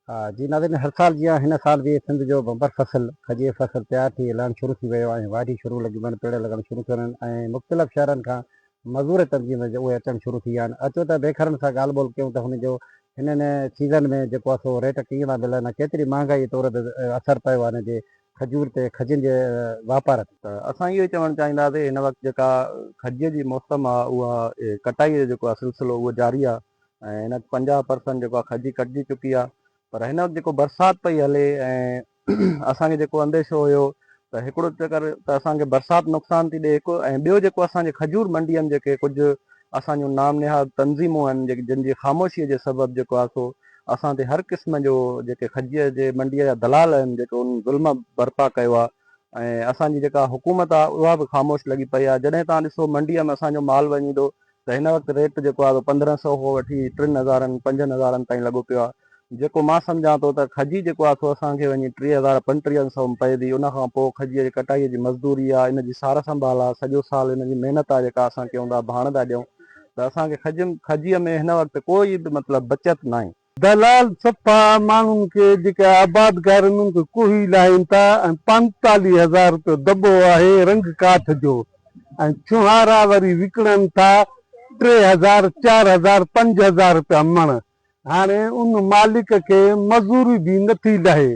جي ناظرين هر سال جيان هن سال به سنڌ جو بمبر فصل کجي فصل تيار ٿي لهڻ شروع ٿي ويو ۽ واڍي شروع لڳيون پيون پيڙ لڳڻ شروع ٿيل آهن ۽ مختلف شهرن کان مزور تنظيم جا اهي اچڻ شروع ٿي ويا آهن اچو ته بيکرن سان ڳالهه ٻولهه ڪيون ته هن جو هنن سيزن ۾ جيڪو آهي سو ريٽ ڪيئن ٿا ملن ۽ ڪيتري مهانگائي طور تي اثر پيو آهي هن جي کجور تي کجين جي واپار تي. ته اسان اهو ئي چوڻ چاهينداسين هن وقت جيڪا کجيء جي موسم آهي اها ڪٽائي جو جيڪو آهي سلسلو اهو جاري آهي ۽ هن وقت 50 پرسنٽ جيڪو آهي کجي ڪٽجي چڪي آهي پر هن وقت جيڪو برسات پئي هلي ۽ اسان کي جيڪو انديشو هيو ته هڪڙو چڪر ته اسان کي برسات نقصان ٿي ڏي هڪ ۽ ٻيو جيڪو اسان جي کجور منڊيء ۾ جيڪي ڪجهه اسان جون نام نهاد تنظيمون آهن جيڪي جن جي خاموشيء جي سبب جيڪو آهي سو اسان تي هر قسم جو جيڪي کجيء جي منڊيء جا دلال آهن جيڪو انهن ظلم برپا ڪيو آهي ۽ اسان جي جيڪا حڪومت آهي اها به خاموش لڳي پئي آهي جڏهن توهان ڏسو منڊيء ۾ اسان جو مال وڃي ٿو ته هن وقت ريٽ جيڪو آهي سو 15 سئو کان وٺي ٽن هزارن پنجن هزارن تائين لڳو پيو آهي جيڪو مان سمجهان ٿو ته کجي جيڪو آهي سو اسان کي وڃي 3000 35 سئو ۾ پئي ٿي ان کان پوء کجيء جي ڪٽائيء جي مزدوري آهي ان جي سار سنڀال آهي سڄو سال ان جي محنت آهي جيڪا اسان ڪيون ٿا ڀاڻ ٿا ڏيون ته اسان کي کجيء ۾ هن وقت ڪوئي به مطلب بچت ناهي. دلال صفا ماڻهن کي جيڪي آبادگار آهن انهن کي ڪوهي لاهين ٿا ۽ 45 هزار رپيو دٻو آهي رنگ ڪاٺ جو ۽ ڇهارا وري وڪڻن ٿا 3000 4000 5000 رپيا مڻ هاڻي ان مالڪ کي مزوري به نٿي لهي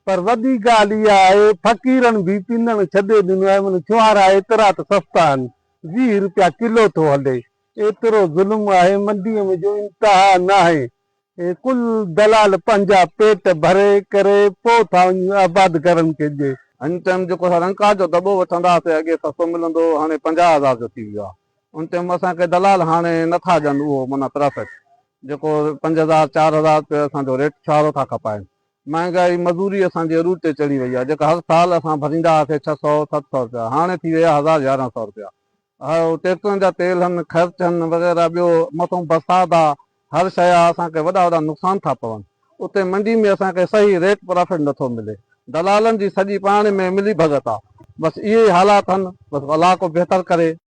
پر وڏي ڳالهه اها آهي فقيرن به پنڻ ڇڏي ڏنو آهي معنيٰ ڇهارا ايترا ته سستا آهن 20 رپيا ڪلو ٿو هلي ايترو ظلم آهي منڊيء ۾ جو انتها ناهي. ڪل دلال پنهنجا پيٽ ڀري ڪري پو ٿا وڃي آبادگارن کي ڏي. ان ٽيم جيڪو اسان رنڪار جو دٻو وٺندا هئاسين اڳي سستو ملندو هو هاڻي 50 هزار جو ٿي ويو آهي. ان ٽيم اسان کي دلال هاڻي نٿا ڏين اهو معنيٰ پرافٽ جيڪو 5000 4000 رپيو اسان جو ريٽ ڇهارو ٿا کپائين. مهانگائي مزوري اسان جي عروج تي چڙهي وئي آهي جيڪا هر سال اسان ڀريندا هئاسين 600 700 رپيا هاڻي ٿي وئي آهي هزار 1100 رپيا. اهو ٽيڪٽرن جا تيل هن، خرچ هن وغيره ٻيو مٿئون برسات آ، هر شيء آ، اسان کي وڏا وڏا نقصان ٿا پون. اتي منڊي ۾ اسان کي صحيح ريٽ پرافٽ نٿو ملي. دلالن جي سڄي پاڻ ۾ ملي ڀڳت آ. بس اهي ئي حالات هن، بس الله ڪو بهتر ڪري.